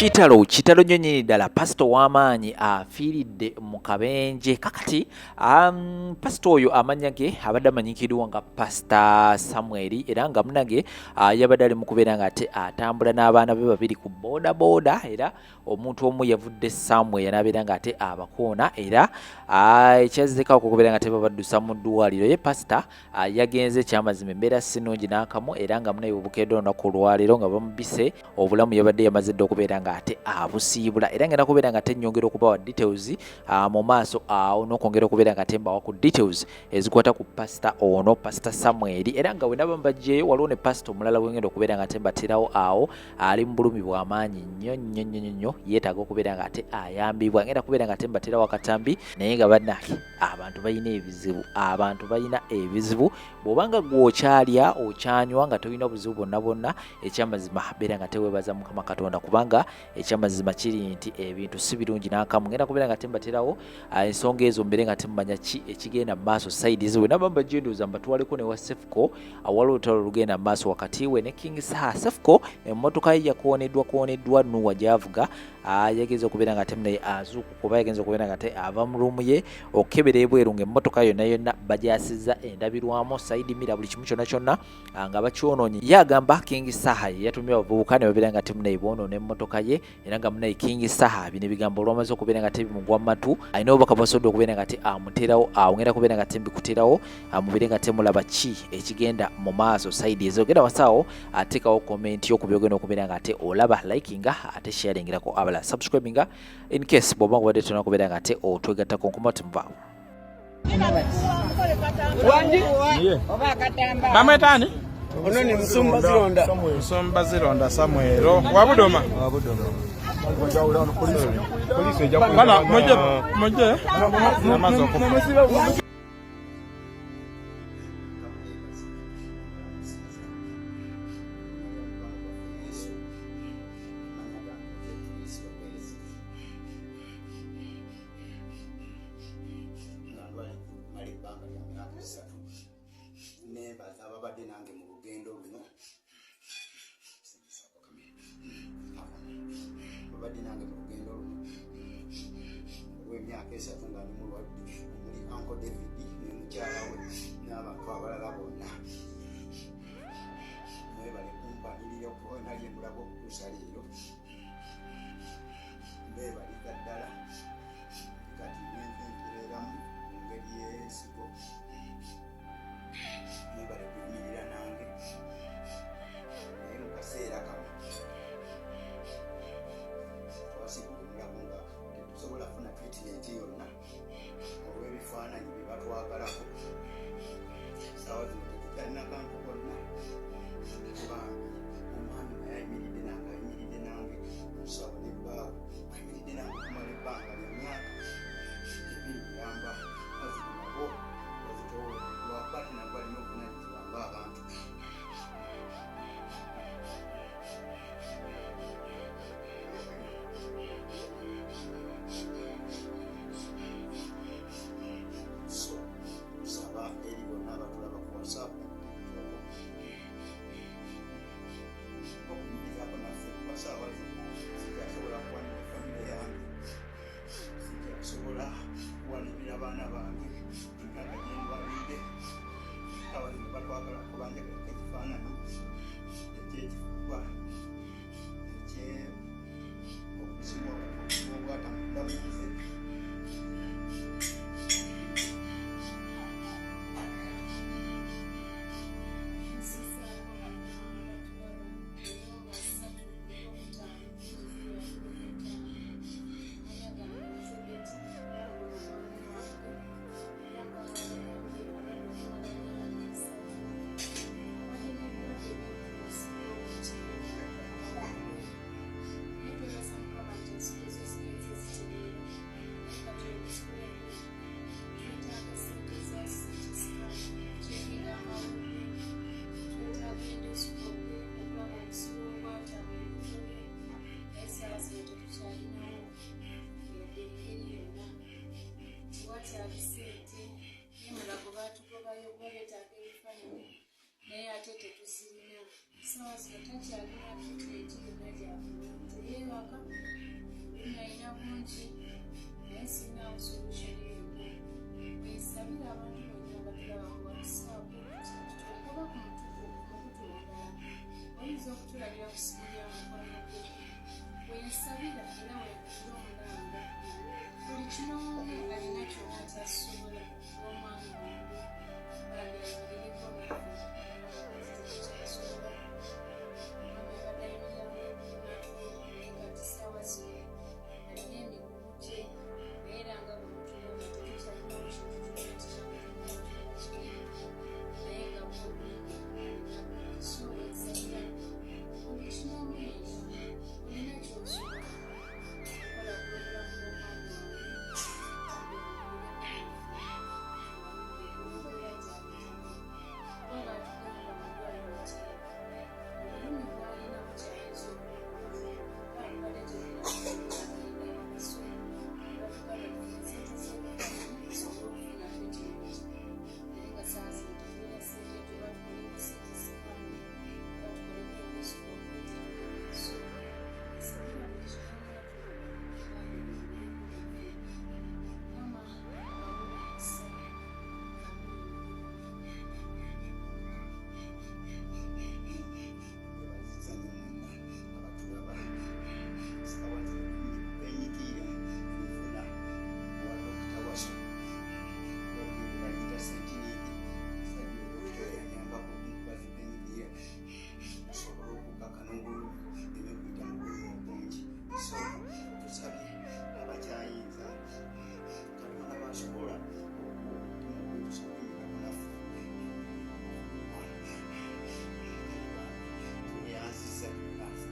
Kitalo kitalo nnyo nnyini ddala, pasito w'amaanyi afiiridde mu kabenje. Kakati pasito oyo amannya ge abadde amanyikiddwa nga Pasita Samuel, era nga munange yabadde ali mu kubeera nga ate atambula n'abaana be babiri ku bodaboda, era omuntu omu yavudde Samuel n'abeera nga ate abakoona, era ekyazzeko okubeera nga tebabaddusa mu ddwaliro. Ye pasita yagenze, ekyamazima embeera si nnungi n'akamu, era nga munaye obukedde olunaku olwaleero nga bamubise obulamu yabadde yamaze dda okubeera nga ate abusiibula, era ngenda kubeera nga ate nnyongera okubawa details mu maaso awo n'okwongera okubeera nga ate mbawa ku details ezikwata ku pasita ono, Pasita Samuel. Era nga wenaba mbajjeeyo, waliwo ne pasita omulala gwengenda okubeera nga ate mbaterawo awo, ali mu bulumi bw'amaanyi nnyo nnyo nnyo nnyo, yeetaaga okubeera nga ate ayambibwa. Ngenda kubeera nga ate mbaterawo akatambi. Naye nga bannange, abantu balina ebizibu, abantu balina ebizibu. Bw'obanga gwe okyalya okyanywa nga tolina buzibu bwonna bwonna, ekyamazima beera nga teweebaza Mukama Katonda, kubanga ekyamazima kiri nti ebintu si birungi n'akamu. Ngenda kubeera nga tembaterawo ensonga ezo, mbeere nga temumanya ki ekigenda mu maaso side ezo. Wenaba mbajendooza mbatwaleko ne wa Sefco, awaliwo olutalo olugenda mu maaso wakati we ne King Saha. Sefco emmotoka ye yakooneddwa kooneddwa nuwa gyavuga, yagenze okubeera nga ate naye azuukuka oba yagenze okubeera nga ate ava mu ruumu ye okukebera ebweru ng'emmotoka yonna yonna bagyasizza endabirwamu, side mirror, buli kimu kyonna kyonna nga bakyonoonye. Ye agamba King Saha ye yatumye abavubuka ne babeera nga temunaye boonoona emmotoka ye, era nga munaye King Saha bino ebigambo olwamaze okubeera nga tebimugwa mu matu, alina obubaka bwasobodde okubeera nga te amuteerawo awo. Ngenda kubeera nga tembikuteerawo mubeere nga temulaba ki ekigenda mu maaso side ezo. Genda wasaawo, ateekawo comment yo ku byogenda okubeera nga ate olaba, likinga ate sharingirako abalala, subscribinga in case bw'oba nga obadde tolina kubeera nga ate otwegattako. Nkoma timuvaawo. Bamwetaani? Ono ni Musumba Zironda. Musumba Zironda Samuel Wabudoma. Bala muje muje yamaze okufa. Mala ebbanga lya myaka 3. Nebaza ababadde nange mu lugendo luno, babadde nange mu lugendo luno olw'emyaka 3 nga ndi mulwadde, omuli Uncle David ne mukyala we n'abantu abalala bonna. Mwebale kumpanirira okuba nali embulago okutuusa leero. Mbeebaliza ddala. Kati ngenze ntereeramu mu ngeri y'ensigo. Mwebale kuyimirira nange, naye mu kaseera kano twasibula omulago nga tetusobola kufuna treatment yonna olw'ebifaananyi bye batwagalako. Saawa zino tetukyalina kantu konna. Kubambi omwami naye ayimiridde nange, ayimiridde nange, musawo ne bbaawe ayimiridde nange okumala ebbanga lya myaka 2 muyamba. Bazibu nabo bazitowereddwa, bati nabo balina obuvunanyizibwa ng'abantu. So nsaba eri bonna abatulaba ku WhatsApp ne ku TikTok okuyimirirako naffe, kuba saawa zino sikyasobola kuwanirira famire yange, sikyasobola kuwanirira baana bange emyaka gyendwalidde. Saawa zino batwagala kubanjagalako ekifaananyi ekyekifuba ekye obuzibu obwatamudamuze. Sente nemulago batugobayo kuba betaaga ebifaananyi, naye ate tetuzirina. Essaawa zino takyalina treatment yonna gy'afuna, teyeebaka, obulumi alina bungi naye sirinaawo solution yonna. Wensabira abantu bonna abatulaba ku WhatsApp, TikTok oba ku mukutu omulala, oyinza okutulabira ku ssimu ya mukwano gwo. Wensabira era wenkubira omulanga buli kinoomu alina kyonna kyasobola olw'omwami wange, bambi ayimirireko naffe tekyasobola. Omwami abadde ayimirira naye kati ssaawa zino alina emigugu gye, naye era nga bwe mutulaba tetukyalinawo kintu kyonna kikyamutuula naye nga bwobulumi alina. So wensabira buli kinoomu yenna olina kyosobola okukola ku lw'obulamu bw'omwami wange, bambi ayimirire naffe embeera gy'ayitamu, kuba baatugamba mu ddwaliro nti obulumi bw'alina bukyayinza okuba tubadde tetulina. So batugamba tufune sente z'ebifaananyi tusobole okufuna treatment, naye nga saawa zino tetulina sente nti oba tukoleko CT scan oba tukoleko endoscopy, tetulina. So nsabira buli kinoomu bambi ayimirire naffe. Mukama abawe omukisa. Amiina. Ebaziza nnyo mwenna abatulaba. Saawa zino benyigiira nfuna owa Dokita Waso, balugendo baliyita sentiniki. Musajja dokita yanyambako okunkuba zibenyigiira nsobole okukkakana obulumi neme kuyita mu bulumi obungi. So tusabye abakyayinza, Katonda basobola tusobola naffe tweyanziza naffe.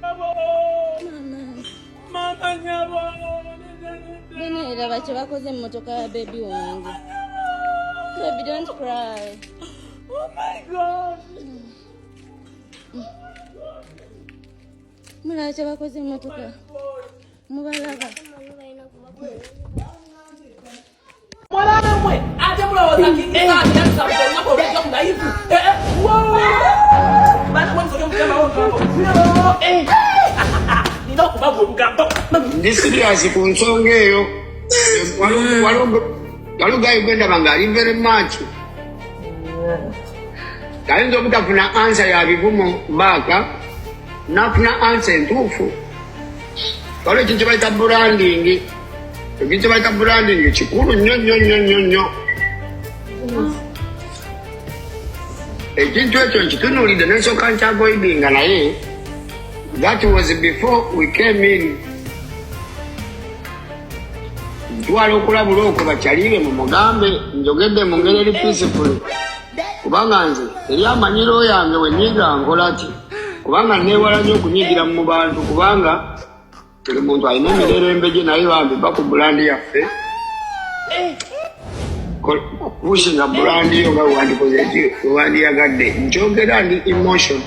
Mama, Mama nyabo. Bene kye bakoze emmotoka ya baby wange. Baby, don't cry. Oh my God. Mulaba kye bakoze emmotoka. Mubalaba. Mwalabe mmwe, ate mulowooza kingisaatinatusabudde olunaku olwejja ku live. Baana mwe, musoke mugambawo olugambo, nina okubawa olugambo. Ndi serious ku nsonga eyo. Waliwo guy gwendaba nga ali very much ayinza obutafuna answer ya bivumo baaka nafuna answer entuufu. Waliwo ekintu kyebayita branding. Ekintu kyebayita branding kikulu nnyo nnyo nnyo nnyo nnyo. Ekintu ekyo nkitunuulidde nensooka nkyavoidinga, naye that was before we came in. Ntwala okulabula okwo bakyalibe mumugambe njogedde mu ngeri eri peaceful, kubanga nze eri amanyiro yange wenyiga nkola ki, kubanga neewala nnyo okunyigira mu bantu, kubanga buli muntu alina emirerembe gye. Naye bambi ba ku brand yaffe, pushinga brand yo nga wewandikoze ki wewandiyagadde. Nkyogera ndi emotion,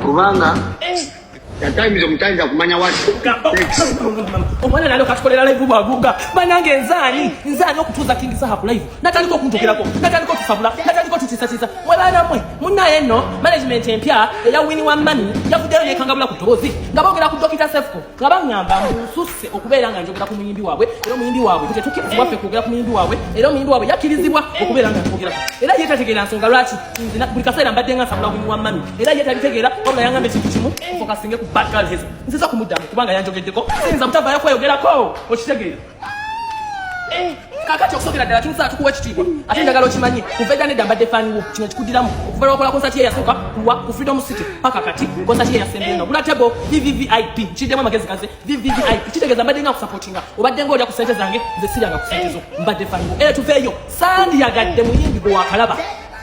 kubanga at times omutayinza kumanya what takes. Omwana nalyoka atukolera live bwaguga. Banange, nzaani nzaani okutuuza King Saha ku live, natandika okuntuukirako, natandika otusabula, natandika otutiisatiisa. Mwe baana mmwe, munnaye nno management empya eya Winnie wa Mami yavuddeyo nekangabula ku ddoboozi nga boogera ku Dokita Sefco, nga baŋŋamba nsusse okubeera nga njogera ku muyimbi waabwe, era omuyimbi waabwe tetukkirizibwa ffe kwogera ku muyimbi waabwe, era omuyimbi waabwe yakkirizibwa okubeera nga twogerako, era ye tategeera nsonga lwaki nze buli kaseera mbadde nga nsabula Winnie wa Mami, era ye tabitegeera. Wabula yaŋŋamba ekintu kimu, focusinge ku bad girl Hazel. Nziza kumuddamu kubanga yanjogeddeko, siyinza butavaayo kweyogerako, okitegeera. Kakati okusookera ddala King Saha, tukuwa ekitiibwa, ate njagala okimanyi kuva edda nedda mbadde fan wo. Kino kikuddiramu okuva lwakola konsati ye yasooka kuwa ku Freedom City paka kati konsati ye yasembyeyo nga gula table VVVIP. Nkiddemu amagezi gaze VVVIP, kitegeeza mbadde nga kusupportinga, obadde nga olya ku sente zange, nze siryanga ku sente zo, mbadde fan wo. Era tuveeyo, sandiyagadde muyimbi gwe wakalaba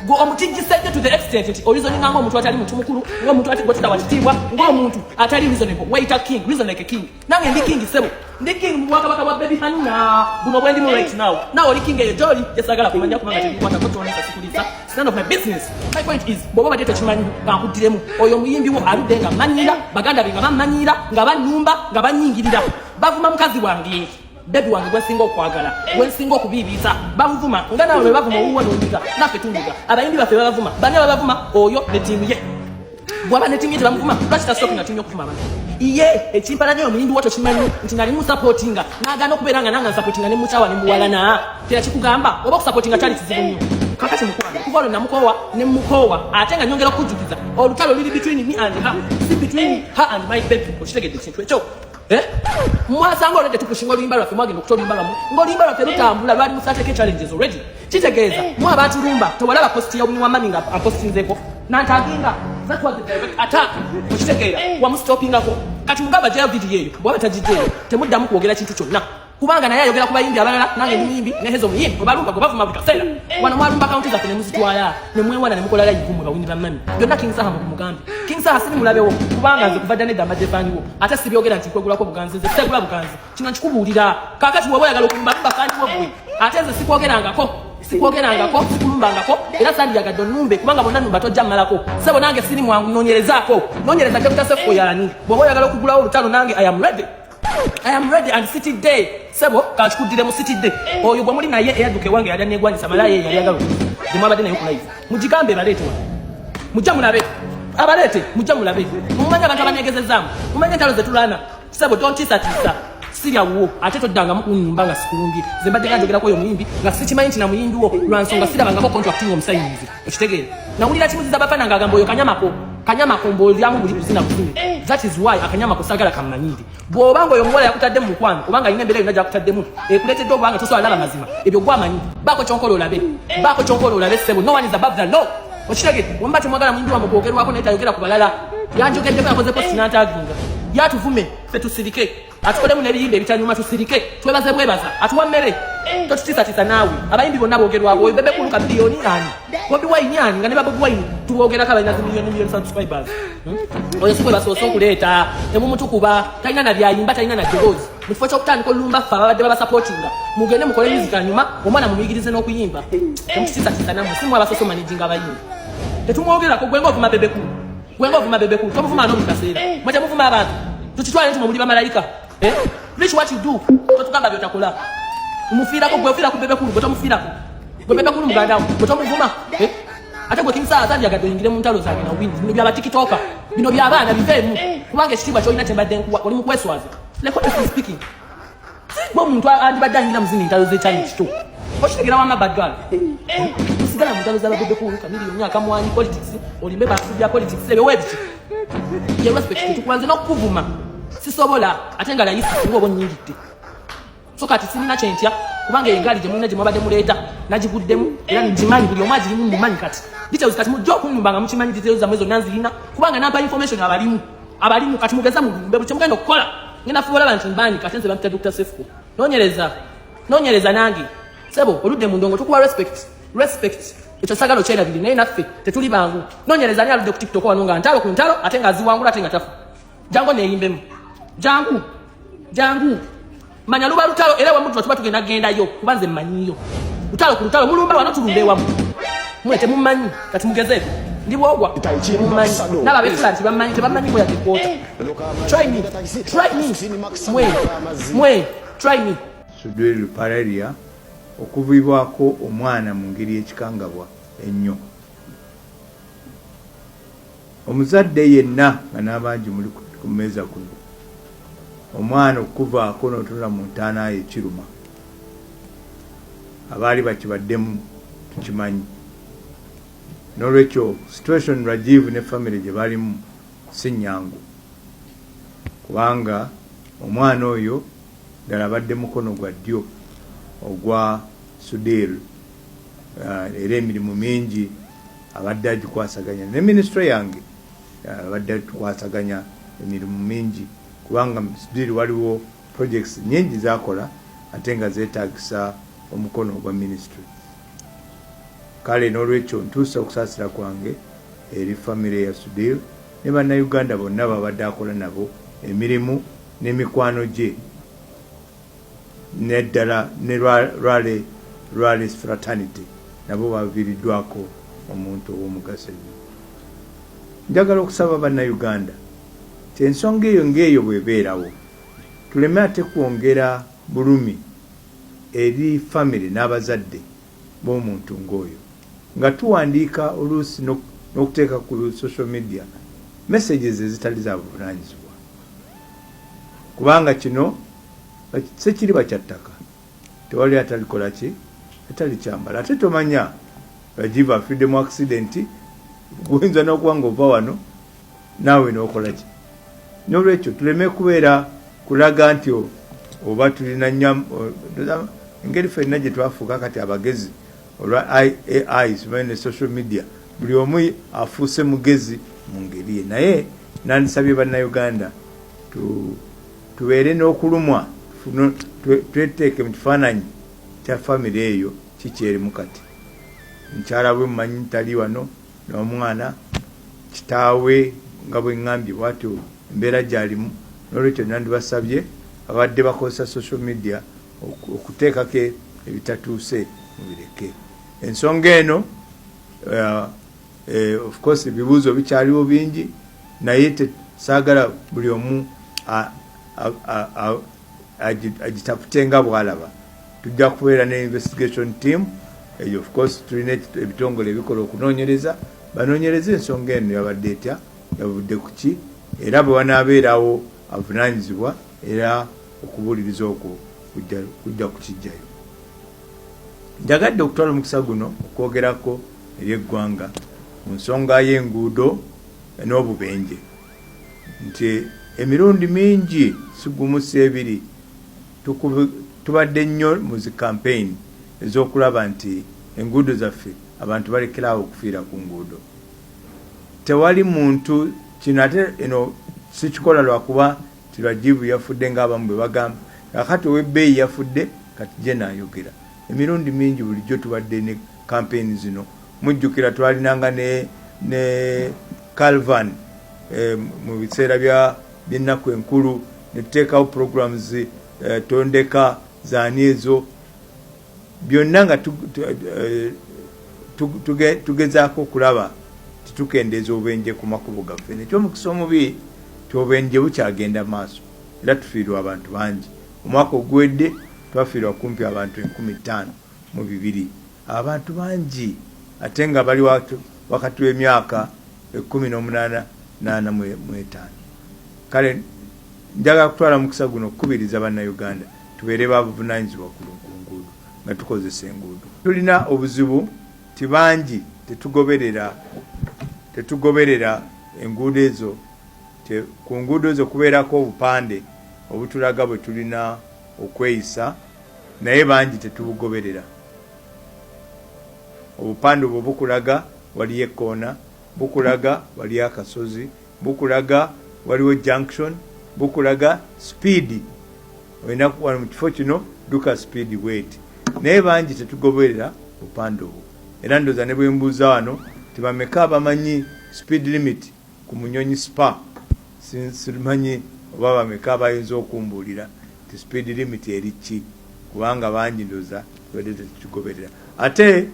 gwe omutijjisedde to the extent nti oreasoninga ng'omuntu atali muntu mukulu, ng'omuntu ati gwe tutawa kitiibwa, ng'omuntu atali reasonable. Weyita king, reason like a king. Nange ndi king, sebo, ndi king mu bwakabaka bwa baby Hanuna buno bwendimu right now. Nawe oli king eyo gyoli, gyesagala kumanya kubanga tebikwatako, kyonesa sikuliza. It's none of my business. My point is, bw'oba obadde tokimanyi, nga nkuddiremu, oyo omuyimbi wo aludde nga manyira baganda be, nga bamanyira, nga bannumba, nga banyingirira, bavuma mukazi wange. Bebi wange gwensinga okwagala, gwensinga okubiibiita, bamuvuma nga naawe bwe bavuma owuwo n'onyiga, naffe tunyiga. Abayimbi baffe babavuma, bani ababavuma? Oyo ne ttiimu ye. Bw'aba ne ttiimu ye tebamuvuma, lwaki tasitopinga ttiimu y'okuvuma abantu? Ye ekimpalanya oyo muyimbi wo tokimanyi nti nali musapootinga n'agaana okubeera nga nange nsapootinga ne mukyawa ne muwalana. Teyakikugamba oba okusapootinga kyali kizibu nnyo. Kakati mukwano, kuva olwo namukoowa ne mukoowa, ate nga nyongera okukujjukiza olutalo luli between me and her, si between her and my baby. Okitegedde ekintu ekyo? Eh? Mwasanga olwedde tupushinga oluyimba lwaffe, mwagenda okuta oluyimba lwammwe ng'oluyimba lwaffe lutambula, lwali musateeko challenges already. Kitegeeza mwe abatulumba tewalaba post ya Winnie wa Mami nga apostinzeeko nantaginga, that was the direct attack. Okitegeera? Wamustoppingako. Kati mugamba gyayo video eyo, bwaba tagijjeeyo temuddamu kwogera kintu kyonna, kubanga naye ayogera ku bayimbi abalala. Nange ndi muyimbi, ne Hezo muyimbi, gwe balumba, gwe bavuma buli kaseera. Wano mwalumba akawunti zaffe ne muzitwala ne mwewana ne mukola live mwe bawini ba Mami byonna. King Saha mukumugambe, King Saha siri mulabewo, kubanga nze kuva dda nedda mbadde fan wo, ate sibyogera nti nkwegulako buganzi. Nze segula buganzi, kino nkikubuulira. Kakati woba oyagala okulumba, lumba fan wo gwe, ate nze sikwogerangako, sikwogerangako, sikulumbangako, era sandiyagadde onnumbe, kubanga bonna numba tojja mmalako. Sebo, nange siri mwangu. Noonyerezaako, noonyereza Dr. Sefo yaani. Bw'oba oyagala okugulawo olutalo nange, I am ready, I am ready and city day. Sebo, kankikuddire mu city day. Oyo gwe muli naye eyadduka ewange yali anegwanyisa malaaya yali ayagala gye mwabadde naye ku live. Mugigambe baleete wano. Mujja mulabe. Abaleete, mujja mulabe. Mumanyi abantu abanegezezaamu. Mumanyi entalo ze tulwana. Sebo, tontiisatiisa. Sirya wuwo ate toddangamu kunnumba nga sikulumbye. Nze mbadde nga njogerako oyo muyimbi nga sikimanyi nti na muyimbi wo, lwa nsonga sirabangako contract ng'omusayinizi. Okitegeera? Nawulira kimuziza bafana ng'agamba oyo kanyamako. Kanyamako mbw'olyamu buli kuzina buzine. That is why akanyamako sagala kammanyire. Bw'oba nga oyo omuwala yakutadde mu mukwano, oba nga alina embeera yonna gy'akutaddemu ekuleetedde okuba nga tosobola laba mazima, ebyo gwamanyi. Baako kyonkola olabe, baako kyonkola olabe. Ssebo, no one is above the law. Okitegedde? Wemba temwagala muyimbi wamwe kwogerwako naye tayogera ku balala, yanjogeddeko, yakoze post n'antaginga, yatuvume ffe tusirike, atukolemu n'ebiyimba ebitanyuma tusirike, twebaze bwebaza atuwa mmere. Totutiisatiisa naawe. Abayimbi bonna boogerwako. Oyo Bebe Cool, Chameleone ani, Bobi Wine ani, nga ne ba Bobi Wine tuboogerako, abalina zi million million subscribers. Oyo si gwe basoose okuleeta temumutukuba, talina na byayimba, talina na ddoboozi. Mu kifo ky'okutandika olulumba ffe ababadde babasapootinga, mugende mukole music, anyuma omwana mumuyigirize n'okuyimba. Temutiisatiisa nammwe, si mwe abasoose omanaginga abayimbi. Tetumwogerako. Gwe nga ovuma Bebe Cool, gwe nga ovuma Bebe Cool, tomuvuma n'obuli kaseera. Mwe temuvuma abantu, tukitwale nti mwe muli bamalayika. Eh? Preach what you do. Totugamba byotakola. Umufiirako gwe, ofiira ku Bebe Cool, gwe tomufiirako. Gwe Bebe Cool muganda wo, gwe tomuvuma. Eh? Ate gwe King Saha sandyagadde oyingire mu ntalo zange na Winnie. Bino byaba TikToker. Bino by'abaana, biveemu. Kubanga ekitiibwa ky'olina kye mbadde nkuwa, oli mu kweswaza. Like honestly speaking. Gwe omuntu andibadde ayingira mu zino entalo z'ekyali kito. Okitegera wama bad girl. Osigala mu ntalo z'aba Bebe Cool, Chameleone, akamwanyi, politics, olimbe bantu bya politics ebyo weebiki. Ye respect tetukubanze n'okukuvuma. Sisobola ate nga layisi singa oba onnyingidde. So kati sirina kyentya, kubanga egaali gye mulina gye mwabadde muleeta nagiguddemu era ngimanyi, buli omu agirimu mumanyi kati details. Kati mujja okunnumba nga mukimanyi details zammwe zonna nzirina, kubanga nampa information abalimu, abalimu. Kati mugeza mulumbe buli kyemugenda okukola, ngenda fuba olaba nti mbaani. Kati nze bampita Dr. Sefco. Noonyereza, noonyereza nange. Sebo, oludde mu ndongo, tukuwa respect, respect ekyo sagala okyerabire, naye naffe tetuli bangu. Noonyereza ani aludde ku TikTok wano nga ntalo ku ntalo, ate ng'aziwangula, ate nga tafa. Jangu neeyimbemu, jangu, jangu. Manya luba lutalo, era wamu tuba tugenda gendayo, kuba nze mmanyiyo lutalo ku lutalo. Mulumba wano, tulumba ewamu. Mwe temumanyi, kati mugezeeko ndi bwogwa. Temumanyi naba beefula nti bamanyi, tebamanyi ko yadde kwota. Try me, try me. Mwe, mwe try me. Sudhir Ruparelia okuviibwako omwana mu ngeri y'ekikangabwa ennyo. Omuzadde yenna nga n'abangi muli ku mmeeza kuno, omwana okukuvaako n'otunula mu ntaana ye kiruma. Abaali bakibaddemu tukimanyi. Noolwekyo situation Rajiv ne famire gye balimu si nnyangu kubanga omwana oyo ddala abadde mukono gwa ddyo ogwa Sudhir era emirimu mingi abadde agikwasaganya ne minisitule yange, abadde atukwasaganya emirimu mingi, kubanga Sudhir waliwo projects nyingi zakola ate nga zeetagisa omukono ogwa minisitule. Kale n'olwekyo ntuusa okusaasira kwange eri famire ya Sudhir ne Bannayuganda bonna babadde akola nabo emirimu n'emikwano gye, neddala ne Raleigh Raleigh Fraternity, nabo baviiriddwako omuntu ow'omugaso ennyo. Njagala okusaba Bannayuganda nti ensonga eyo ng'eyo bw'ebeerawo tuleme ate kwongera. bulumi eri famire n'abazadde b'omuntu ng'oyo, nga tuwandiika oluusi n'okuteeka ku social media messages ezitali za buvunaanyizibwa, kubanga kino sekiriba kya ttaka, tewali atalikola ki atalikyambala. Ate tomanya Rajiv afidde mu accident, guyinza n'okuba ng'ova wano naawe n'okola ki. N'olwekyo tuleme kubeera kulaga nti oba tulina nnyo engeri ffenna gye twafuuka kati abagezi olwa AI simanyi ne social media, buli omu afuuse mugezi mu ngeri ye. Naye nandisabye Bannayuganda tubeere n'okulumwa, tweteeke mu kifaananyi kya famire eyo kikyerimu kati. Mukyala we mumanyi tali wano n'omwana, kitaawe nga bwe ŋŋambye bwatyo embeera gy'alimu. N'olwekyo nandibasabye abadde bakozesa social media okuteekako ebitatuuse mubireke. Ensonga eno of course ebibuuzo bikyaliwo bingi, naye saagala buli omu agitapute nga bw'alaba. Tujja kubeera ne investigation team eyo, of course tulina ebitongole ebikola okunoonyereza, banoonyereze ensonga eno yabadde etya, yavudde ku ki, era bwe wanaabeerawo avunaanyizibwa, era okubuuliriza okwo kujja kukijjayo. Njagadde okutwala omukisa guno okwogerako eri eggwanga ku nsonga y'enguudo n'obubenje, nti emirundi mingi si gumu si ebiri tubadde nnyo mu zi campaign ez'okulaba nti enguudo zaffe abantu balekeraawo okufiira ku nguudo. Tewali muntu kino, ate eno sikikola lwakuba nti Rajiv yafudde ng'abamu bwe bagamba, kakati ow'ebbeeyi yafudde kati gye naayogera. Emirundi mingi bulijjo tubadde ne campaign zino. Mujjukira twalinanga ne Calvan mu biseera by'ennaku enkulu, ne tuteekawo programs tondeka zaani ezo byonna nga tugezaako okulaba titukendeeza obubenje ku makubo gaffe. Nekyomukisa omubi ti obubenje bukyagenda maaso, era tufiirwa abantu bangi. Omwaka oguwedde twafiirwa kumpi abantu 5,002, abantu bangi ate nga bali wakati w'emyaka 18 45. Kale njagala kutwala mukisa guno okukubiriza Bannayuganda tubeere babuvunaanyizibwa ku nguudo nga tukozesa enguudo. Tulina obuzibu ti bangi tetugoberera enguudo ezo. Ku nguudo ezo kubeerako obupande obutulaga bwe tulina okweyisa, naye bangi tetubugoberera. Obupande obwo bukulaga waliyo ekkoona, bukulaga waliyo akasozi, bukulaga waliwo junction, bukulaga speed olina wano mu kifo kino duka speed bweti, naye bangi tetugoberera bupande obwo. Era ndowooza ne bwe mbuuza wano tibameka abamanyi speed limit ku Munyonyi Spa, simanyi oba bameka abayinza okumbuulira ti speed limit eri ki, kubanga bangi ndowooza tubadde tetukigoberera. Ate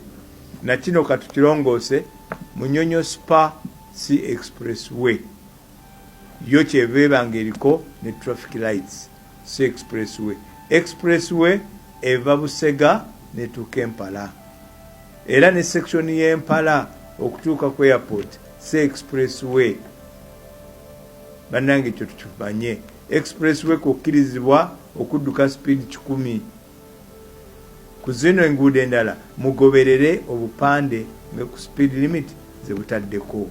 nakino katukirongoose, Munyonyo Spa si expressway, yo kyeva nga eriko ne traffic lights, si expressway. Expressway eva Busega netuuka Empala, era ne section y'Empala okutuuka ku airport si expressway. Bannange, ekyo tukimanye. Expressway kukkirizibwa okudduka speed 100. Ku zino enguudo endala mugoberere obupande nga ku speed limit ze butaddeko.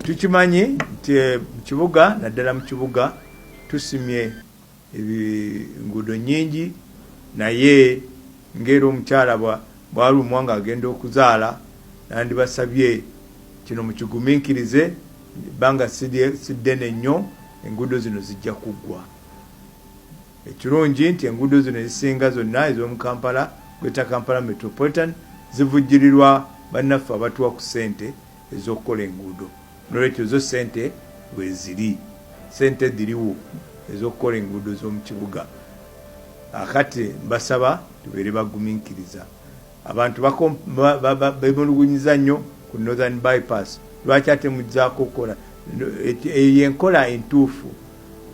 Tukimanyi nti mu kibuga, naddala mu kibuga, tusimye enguudo nnyingi, naye ng'era omukyala bw'alumwa ng'agenda okuzaala, nandibasabye kino mukigumiikirize, ebbanga si ddene nnyo, enguudo zino zijja kuggwa. Ekirungi nti enguudo zino ezisinga zonna ez'omu Kampala, Greater Kampala Metropolitan, zivujjirirwa bannaffe abatuwa ku ssente ez'okukola enguudo. Nolwekyo zo ssente weeziri, ssente ziriwo ez'okukola enguudo z'omu kibuga. Akati mbasaba tubeere bagumiikiriza. Abantu bemulugunyiza nnyo ku Northern Bypass, lwaki ate muzzaako okukola? Eyo enkola entuufu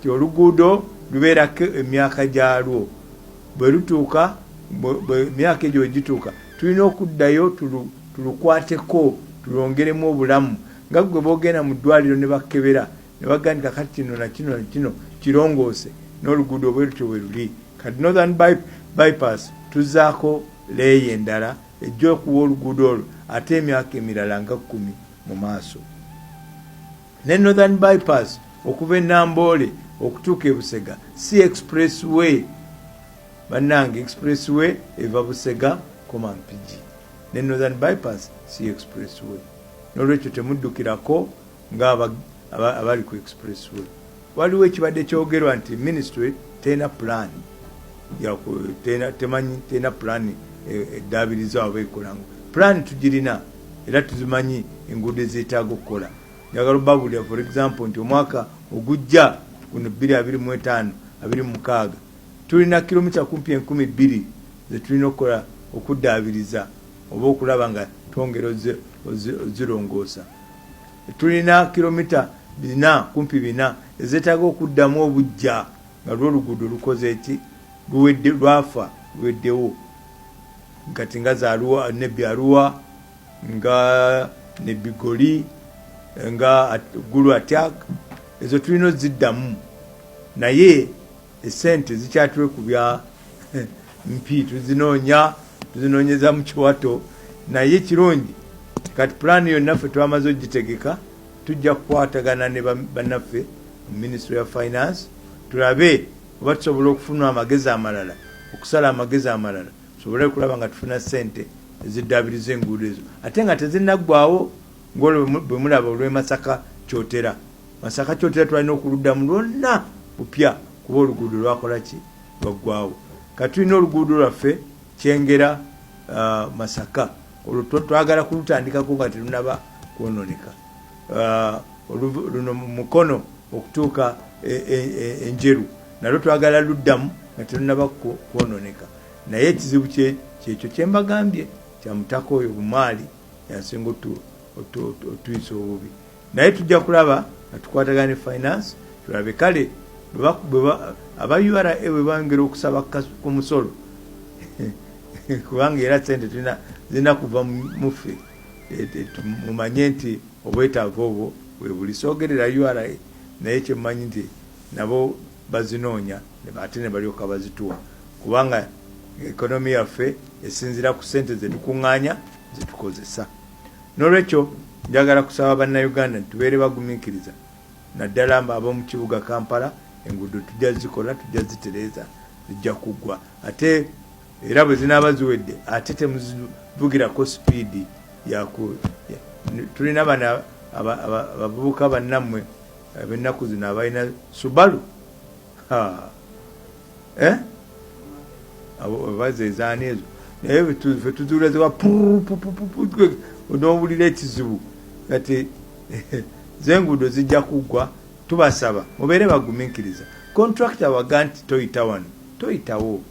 ti oluguudo Lubeerako emyaka gyalwo. Bwe lutuuka, emyaka egyo bwe gituuka, tulina okuddayo tulukwateko, tulwongeremu obulamu. Nga ggwe bw'ogenda mu ddwaliro ne bakukebera ne bagamba nti kakati kino na kino na kino kirongoose, n'oluguudo bwe lutyo bwe luli. Kati Northern Bypass tuzzaako leeya endala ejja okuwa oluguudo olwo ate emyaka emirala nga kkumi mu maaso. Ne Northern Bypass okuva e Namboole okutuuka e Busega si express way bannange, express way eva Busega koma Mpigi, ne Northern Bypass si express way. N'olwekyo temuddukirako nga abali ku express way. Waliwo ekibadde kyogerwa nti ministry terina plan, temanyi terina plan eddaabiriza oba ekola. Plan tugirina era tuzimanyi enguudo ezeetaaga okukola. Njagala obabuulira, for example, nti omwaka ogujja guno 2025 26 tulina kilomita kumpi 2000 zetulina okukola okuddaabiriza oba okulaba nga twongera ozirongoosa. Tulina kilomita 400, kumpi 400, ezeetaaga okuddamu obujja nga lwoluguudo lukoze eki, luwedde, lwafa, luweddewo. Kati nga zaluwa Nebbi Arua, nga Nebigoli, nga Gulu Atiak, ezo tulina oziddamu, naye esente zikyatwe ku bya mpi, tuzinoonya, tuzinoonyeza mu kiwato. Naye kirungi kati pulaani yonna ffe twamaze ogitegeka. Tujja kukwatagana ne bannaffe mu Ministry ya Finance, tulabe oba tusobola okufuna amagezi amalala, okusala amagezi amalala, tusobole okulaba nga tufuna ssente eziddaabiriza enguudo ezo ate nga tezinaggwawo. Ngaolwo bwe mulaba olw'e Masaka Kyotera, Masaka Kyotera, twalina okuluddamu lwonna bupya kuba oluguudo lwakola ki, lwaggwawo. Kati tulina oluguudo lwaffe Kyengera Masaka, olwo twagala kulutandikako nga terunaba kwononeka. Luno Mukono okutuuka Enjeru nalwo twagala luddamu nga terunaba kwononeka. Naye ekizibu kyekyo kyembagambye kya mutaka oyo Bumaali, yasinga otuyisa obubi. Naye tujja kulaba nga tukwatagana ne finance, tulabe kale aba URA bwe bangera okusaba ku musolo, kubanga era sente tulina zirina kuva muffe. Mumanye nti obwetaavu obwo bwe buli. Soogerera URA, naye kyemmanyi nti nabo bazinoonya ate ne balyoka bazituwa, kubanga economy yaffe esinziira ku sente zetukuŋŋaanya zetukozesa. N'olwekyo njagala kusaba Bannayuganda nti tubeere bagumiikiriza, naddala ab'omu kibuga Kampala. Enguudo tujja zikola, tujja zitereeza, zijja kuggwa. Ate era bwe zinaaba ziwedde, ate temuzivugirako sipiidi. Tulina bano abavubuka bannammwe ab'ennaku zino abalina Subaru, eh? Bazeezaani ezo, naye fe tuzuula ziwa n'owulira ekizibu. Kati zenguudo zijja kuggwa. Tubasaba mubeere bagumiikiriza. Contractor waga nti toyita wano, toyitawo.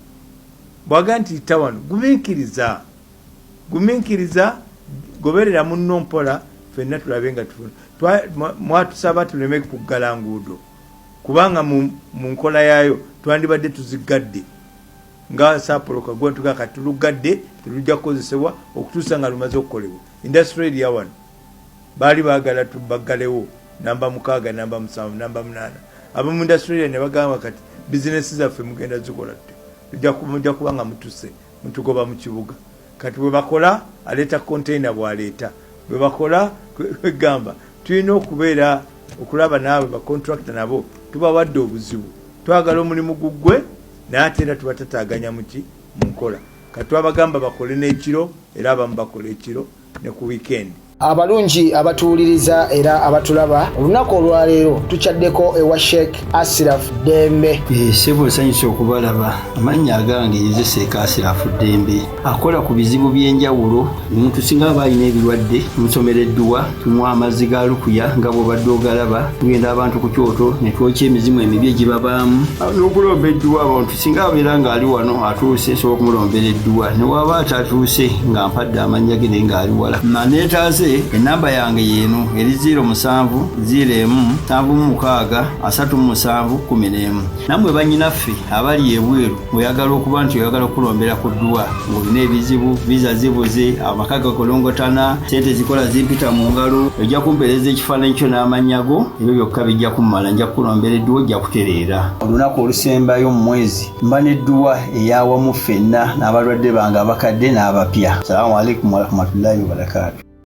Bwaga nti yita wano, gumiikiriza, gumiikiriza, goberera munno mpola, ffenna tulabe nga tufuna. Mwatusaba tuleme kuggala nguudo, kubanga mu nkola yaayo twandibadde tuzigadde nga saapolo kagwa tuga kati tulugadde, terujja kukozesebwa okutuusa nga lumaze okukolebwa. Industrial area wano baali baagala tubaggalewo namba 6, namba 7, namba 8. Abamu industrial area ne bagamba, kati bizinesi zaffe mugenda zikola tutya? Mujja kuba nga mutuse mutugoba mu kibuga. Kati bwe bakola, aleeta container, bw'aleeta bwe bakola, kwegamba tulina okubeera okulaba naawe bacontractor nabo tubawadde obuzibu. Twagala omulimu guggwe, naye ate era tubatataaganya muki mu nkola. Kati twabagamba bakole n'ekiro, era abamu bakola ekiro ne ku weekend. Abalungi abatuwuliriza era abatulaba, olunaku olwaleero tukyaddeko ewa Sheikh Asiraf Ddembe. Ssebo, nsanyusa okubalaba. Amannya agange nze Sheikh Asirafu Ddembe, akola ku bizibu by'enjawulo. Omuntu singa aba alina ebirwadde, tumusomera edduwa, tumuwa amazzi ga lukuya nga bw'obadde ogalaba. Tugenda abantu ku kyoto ne twokya emizimu emibi egibabaamu n'okulomba edduwa. Abantu singa abeera ng'ali wano atuuse, nsobola okumulombera edduwa, ne waba atatuuse nga mpadde amannya ge naye ng'ali wala neetaase. nze ennamba yange yeeno eri 0 7 0 1 76 37 11. Nammwe bannyinaffe abali ebweru ng'oyagala okuba nti oyagala okulombera ku dduwa ng'olina ebizibu, viza zibuze, amaka gakolongotana, sente zikola zimpita mu ngalo, ojja kumpeereza ekifaananyi kyo n'amannya go, ebyo byokka bijja kummala, nja kukulombera edduwa ojja kutereera. Olunaku olusembayo mu mwezi mba n'edduwa ey'awamu ffenna n'abalwadde bange abakadde n'abapya. Salaamu alaikum warahmatullahi wabarakaatu.